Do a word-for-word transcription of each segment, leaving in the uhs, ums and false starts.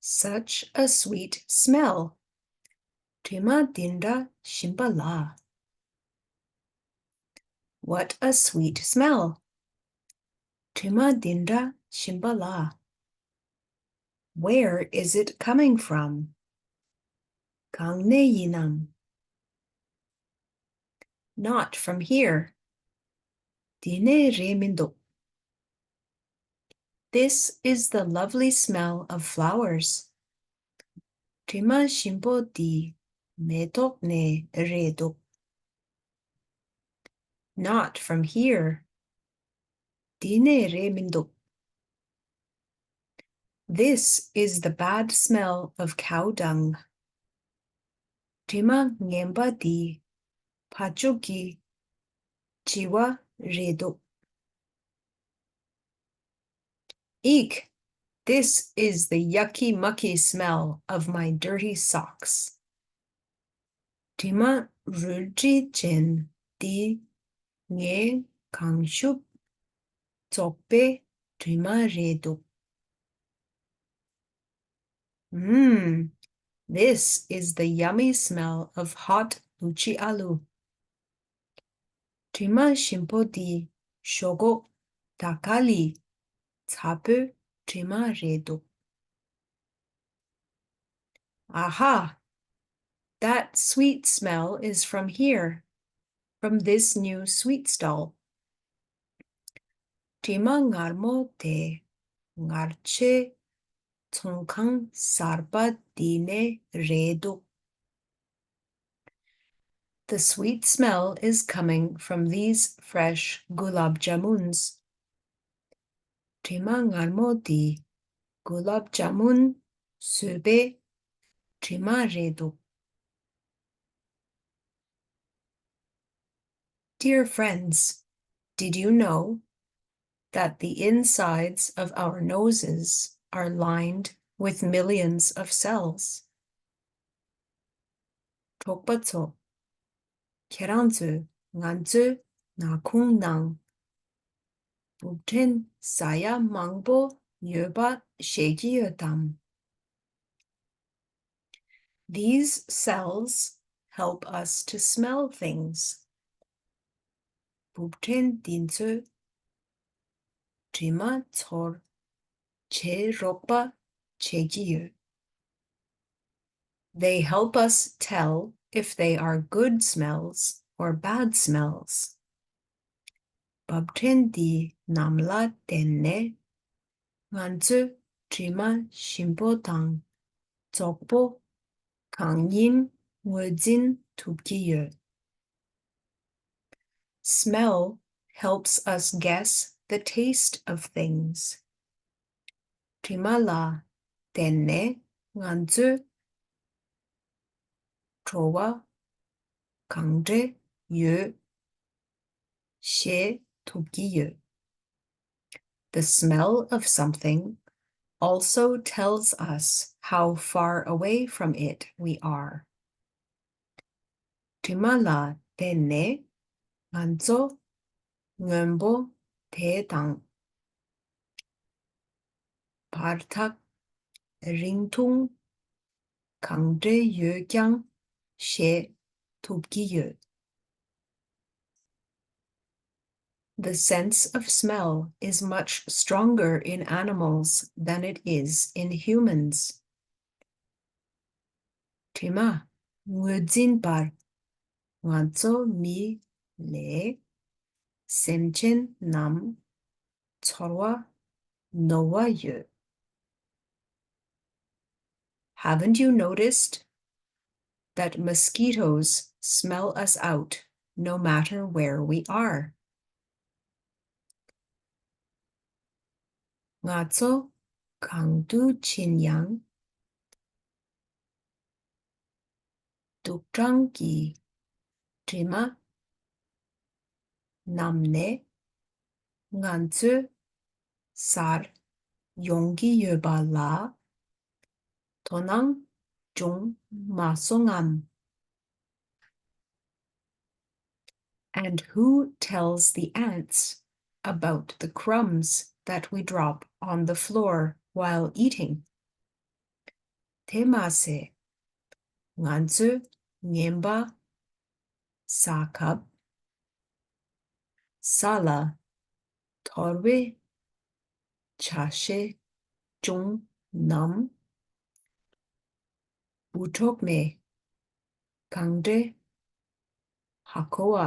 Such a sweet smell. དྲི་མ་འདི་འདྲ་ཞིམ་པ་ལ། What a sweet smell. དྲི་མ་འདི་འདྲ་ཞིམ་པ་ལ། Where is it coming from? གང་ནས་ཡིན་ནམ། Not from here. འདི་ནས་རེད་མི་འདུག This is the lovely smell of flowers. དྲི་མ་ཞིམ་པོ་འདི་མེ་ཏོག་ནས་རེད་འདུག Not from here. འདི་ནས་རེད་མི་འདུག This is the bad smell of cow dung. དྲི་མ་ངན་པ་འདི་ཕ་ཕྱུགས་ཀྱི་བྱི་བ་རེད་འདུག Eek, this is the yucky mucky smell of my dirty socks. དྲི་མ་རུལ་དྲི་ཅན་འདི་ངའི་གང་ཤུབས་བཙོག་པའི་དྲི་མ་རེད་འདུག Mmm, this is the yummy smell of hot luchi alu. དྲི་མ་ཞིམ་པོ་འདི་ཞོག་ཁོག་ད་ག་ལི་ཚ་པོའི་དྲི་མ་རེད་འདུག Aha! That sweet smell is from here, from this new sweet stall. དྲི་མ་མངར་མོ་དེ་མངར་ཆའི་ཚོང་ཁང་གསར་པ་འདི་ནས་རེད་འདུག The sweet smell is coming from these fresh gulab jamuns. དྲི་མ་མངར་མོ་འདི་གུ་ལབ་ཇ་མུན་བཟོས་པའི་དྲི་མ་རེད་འདུག Dear friends, did you know that the insides of our noses are lined with millions of cells? གྲོགས་པོ་ཚོ། ཁྱེད་རང་ཚོས་ང་ཚོའི་ནག་ཁུང་ནང་སྦུབ་ཕྲན་ཟ་ཡ་མང་པོ་ཡོད་པ་ཤེས་ཀྱི་ཡོད་དམ། These cells help us to smell things. སྦུབ་ཕྲན་འདི་ཚོས་དྲི་མ་ཚོར་བྱེད་རོགས་པ་བྱེད་ཀྱི་ཡོད། They help us tell if they are good smells or bad smells. སྦུབ་ཕྲན་འདི་རྣམས་ལ་བརྟེན་ནས་ང་ཚོས་དྲི་མ་ཞིམ་པོ་དང་བཙོག་པོ་གང་ཡིན་ངོས་འཛིན་ཐུབ་ཀྱི་ཡོད། Smell helps us guess the taste of things. དྲི་མ་ལ་བརྟེན་ནས་ང་ཚོས་བྲོ་བ་གང་འདྲ་ཡོད་ཤེས་ཐུབ་ཀྱི་ཡོད། The smell of something also tells us how far away from it we are. དྲི་མ་ལ་བརྟེན་ནས་ང་ཚོ་སྔོན་པོ་དེ་དང་བར་ཐག་རིང་ཐུང་གང་འདྲ་ཡོད་ཀྱང་ཤེས་ཐུབ་ཀྱི་ཡོད། The sense of smell is much stronger in animals than it is in humans. དྲི་མ་ངོས་འཛིན་པར་ང་ཚོ་མི་ལས་སེམས་ཅན་རྣམས་ཚོར་བ་རྣོ་བ་ཡོད། Haven't you noticed that mosquitoes smell us out no matter where we are? ང་ཚོ་གང་དུ་ཕྱིན་ཡང་། དུག་སྦྲང་གི་དྲི་མ་བསྣམས་ནས་ང་ཚོའི་སར་ཡོང་གི་ཡོད་པ་ལ་དོ་སྣང་བྱུང་མ་སོང་ངམ། And who tells the ants about the crumbs that we drop on the floor while eating? དེ་མ་ཟད། ང་ཚོས་ངན་པ་ཟ་སྐབས། ས་ལ་ཐོར་བའི་ཆ་ཤས་བྱུང་ནའང་། འུ་ཐུག་ནས་གང་འདྲ་ཧ་གོ་བ་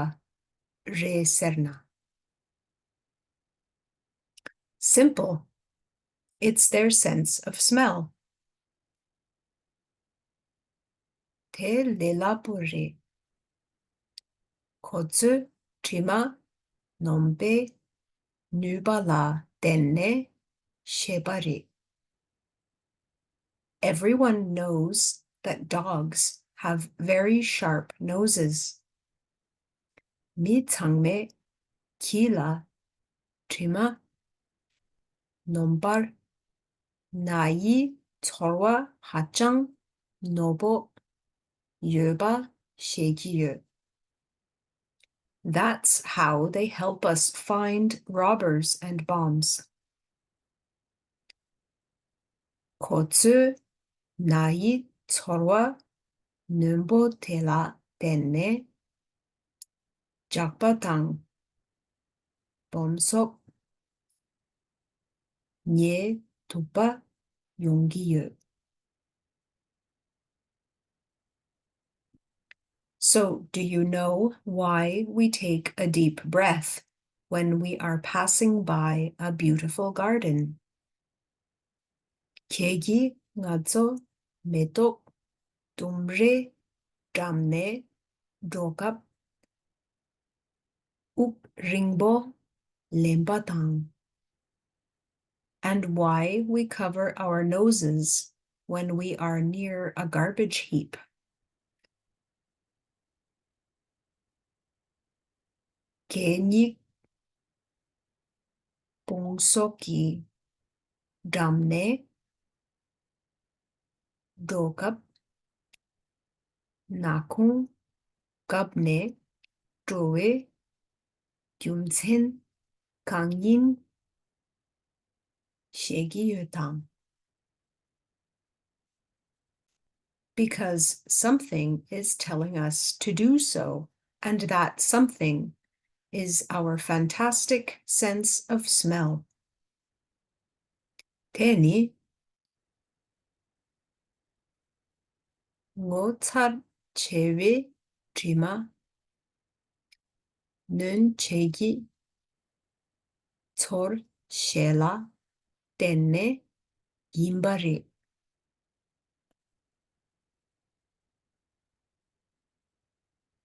རེད་ཟེར་ན། Simple. It's their sense of smell. དེ་ལས་སླ་པོ་རེད། ཁོ་ཚོས་དྲི་མ་སྣོམ་པའི་ནུས་པ་ལ་བརྟེན་ནས་ཤེས་པ་རེད། Everyone knows that dogs have very sharp noses. མི་ཚང་མས་གྱི་ལ་དྲི་མ་སྣོམ་པར་ན་ཡི་ཚོར་བ་ཧ་ཅང་རྣོ་པོ་ཡོད་པ་ཤེས་ཀྱི་ཡོད། That's how they help us find robbers and bombs. ཁོ་ཚོས་ན་ཡི་ཚོར་བ་རྣོན་པོ་དེ་ལ་བརྟེན་ནས། ཇག་པ་དང་སྦོམ་སོགས་རྙེད་ཐུབ་པ་ཡོང་གི་ཡོད། So, do you know why we take a deep breath when we are passing by a beautiful garden? ཁྱེད་ཀྱིས་ང་ཚོ་མེ་ཏོག་ལྡུམ་རའི་འགྲམ་ནས་འགྲོ་སྐབས་དབུགས་རིང་པོ་ལེན་པ་དང་། And why we cover our noses when we are near a garbage heap. གད་སྙིགས་སྤུང་གསོག་གི་འགྲམ་ནས་འགྲོ་སྐབས་ནག་ཁུང་བཀབ་ནས་འགྲོ་བའི་རྒྱུ་མཚན་གང་ཡིན་ཤེས་ཀྱི་ཡོད་དམ། Because something is telling us to do so, and that something is our fantastic sense of smell. དེ་ནི་ངོ་མཚར་ཆེ་བའི་དྲི་མ་སྣོན་བྱེད་ཀྱི་ཚོར་ཤེས་ལ་བརྟེན་ནས་ཡིན་པ་རེད།